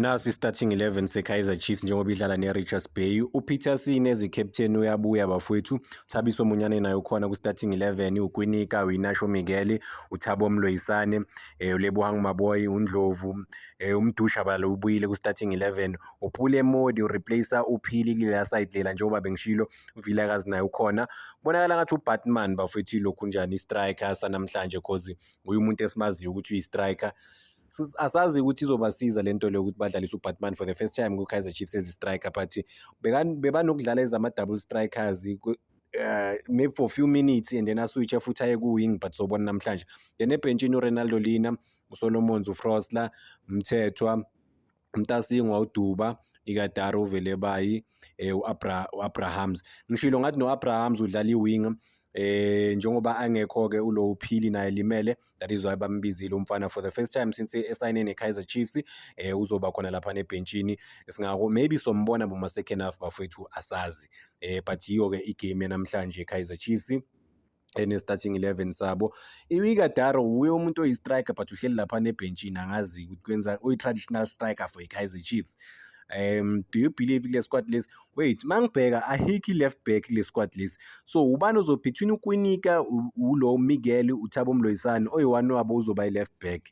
Nasi starting 11 seKaizer Chiefs njengoba idlala neRichards Bay. UPetersen as i-captain uyabuya, bafowethu. Thabiso Munyane naye ukhona ku-starting 11, uKwinika, uInacio Miguel, uThabo Moloisane, uLebohang Maboe, uNdlovu, uMdu Shabalala ubuyile ku-starting 11. UPule Mmodi ureplace uPhili kulela side lela njengoba bengishilo, uVilakazi naye ukhona. Kubonakala ngathi uBatman, bafowethu, ilokhu njani i-striker sanamhlanje, cause nguye umuntu esimaziyo ukuthi uyi-striker. Asazi ukuthi izobasiza lento leyo ukuthi badlalise uBatman for the first time ku-Kaizer Chiefs as i-striker, but bebanokudlala ezama-double strikers maybe for few minutes and then aswitche futhi aye ku-wing, but sobona namhlanje. Then ebhentshini uRenaldo Leaner, uSolomons, uFrosler, Mthethwa, Mtasingwa, uDuba, Ighodaro, uVelebayi, u-Abrahams. Ngishilo ngathi no-Abrahams udlala i-wing njengoba angekho-ke ulo uPhili naye limele. That is why bambizile umfana for the first time since esayine ne-Kaizer Chiefs. Uzoba khona lapha nebhentshini, singako maybe sombona boma second half, bafowethu, asazi, but yiyo-ke igame yanamhlanje, Kaizer Chiefs ene-starting 11 sabo. I-Ighodaro uye umuntu oyi-striker, but uhleli lapha nebhentshini, angazi ukuthi kwenza uyi-traditional striker for i-Kaizer Chiefs. Do you believe kule squad lesi? Wait, mangibheka ahikho i-left back kule squad lesi, so ubani ozo between uKwinika, ulo Miguel, uThabo Moloisane, oyi-one wabo uzoba i-left back?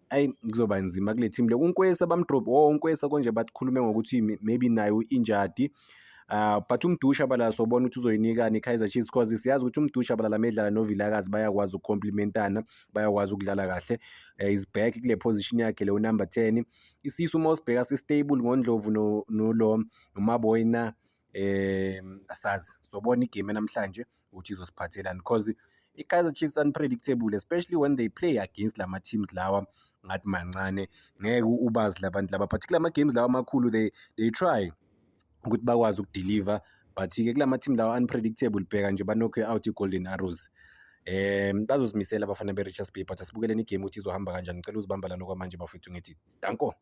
Ayi, kuzoba nzima kule team le. UNkwesa bamdrop, oh, uNkwesa konje bakhulume ngokuthi maybe naye u-injured. But uMdu Shabalala sobona ukuthi uzoyinikani i-Kaizer Chiefs, cause siyazi ukuthi uMdu Shabalala medlala noVilakazi bayakwazi ukucomplementana, bayakwazi ukudlala kahle. Is back kule position yakhe leyo number 10. Isisu uma usibheka si-stable ngoNdlovu nolo noMaboe na asazi, sobona igame namhlanje ukuthi izosiphathelani, because i-Kaizer Chiefs unpredictable, especially when they play against lama teams lawa ngathi mancane, ngeke ubazi labantu laba, but kulama games lawa amakhulu they try ukuthi bakwazi ukudeliver, but-ke kulama team lawa unpredictable, bheka nje banokhe out i-Golden Arrows. Bazozimisela abafana be-Richards Bay, but asibukeleni igame ukuthi izohamba kanjani. Ngicela uzibamba lana okwamanje, bafethu, ngithi danko.